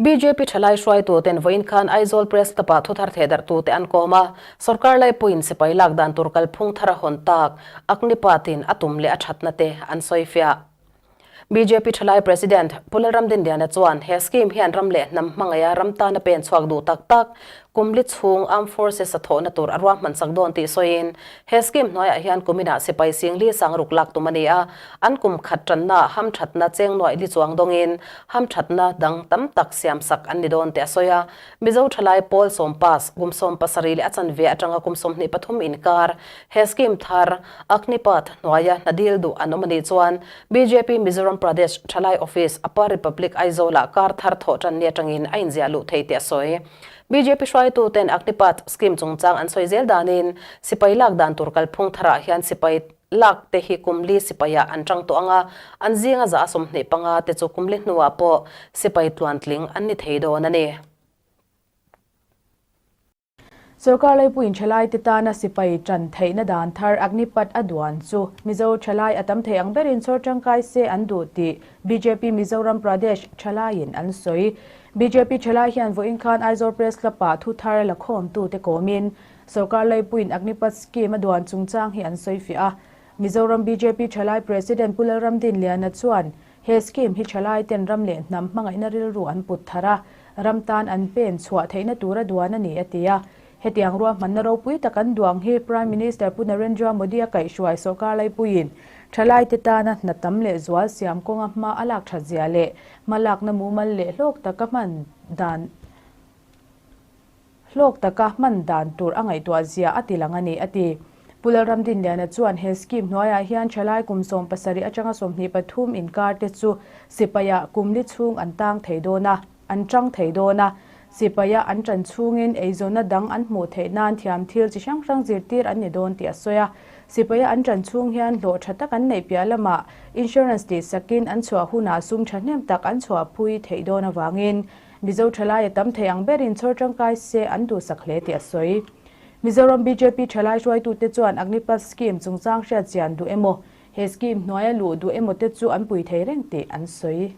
Bjp thalai hruaituten vawiin khan Aizawl Press Club-ah thuthar thehdarhtute an kawm a, sorkar laipuiin sipai lak dan tur kalphung thar a hawn tak Agnipath-in a tum leh a thatna te an sawifiah. Bjp thalai President Pu Lalramdinliana chuan he scheme hian ram leh hnam hmangaiha ram tana pen chhuak duh tak tak kum li chhung Armed Forces a thawhna tur a ruahman sak dawn tih sawiin he scheme hnuaiah hian kuminah sipai singli sangruk lak tum a ni a, an kum khat tanna hamthatna cheng nuaih li chuang dawngin hamthatna dang tam tak siam sak an ni dawn tih a sawi a. Mizo thalai pawl sawm pass kum 17 leh a chanve atanga kum 23 inkar he scheme thar Agnipath hnuaia hna dil duh an awm a nih chuan bjp Mizoram Pradesh Thalai Office Upper Republic Aizawl-ah kar thar thawh tan ni atangin a inziah luh thei tih a sawi. Bjp hruaituten Agnipath scheme chungchang an sawi zel danin sipai lak dan tur kalphung tharah hian sipai lak te hi kum li sipaiah an tang tawh ang a, an zinga za a 25 te chu kum li hnuah pawh sipai tluantling an ni thei dawn a ni. Sorkar laipuiin thalaite tana sipai tan theihna dan thar Agnipath a duan chu Mizo thalai a tam thei ang berin chhawr tangkai se an duh tih bjp Mizoram Pradesh thalaiin an sawi. Bjp thalai hian vawiin khan Aizawl Press Club-ah thu thar la khawmtute kawmin sorkar laipuiin Agnipath scheme a duan chungchang hi an sawi fiah a. Mizoram bjp thalai President Pu Lalramdinliana chuan He scheme hi thalai ten ram leh hnam hmangaihna rilru an put thar a, ram tan an pen chhuah theihna tura duan a ni, a ti a. Hetiang ruahmanna ropui tak an duang hi Prime Minister Pu Narendra Modi a kaihhruai sawrkar laipuiin thalai te tana hna tam leh zual siam kawnga hma a lak that zia leh hma lakna mumal leh hlawk taka hman dan Hlawk taka hman dan tur a ngaihtuah zia a ti lang a ni, a ti. Pu Lalramdinliana chuan he scheme hnuaiah hian thalai kum 17 atanga 23 inkar te chu sipaiah kum li chhung an tang thei dawn a, an tang thei dawn a. Sipaia an tan chhungin eizawnna dang an hmuh theih nan thiam thil chi hrang hrang zirtir an ni dawn tih a sawi a. Sipaia an tan chhung hian hlawh tha tak an neih piah lamah insurance tihsakin an chhuah hunah sum thahnem tak an chhuahpui theih dawn avangin Mizo thalai a tam thei ang berin chhawr tangkai se an duhsak hle tih a sawi. Mizoram bjp thalai hruaitute chuan Agnipath scheme chungchang hriat chian duh emaw, he scheme hnuaia luh duh emaw te chu an pui thei reng tih an sawi.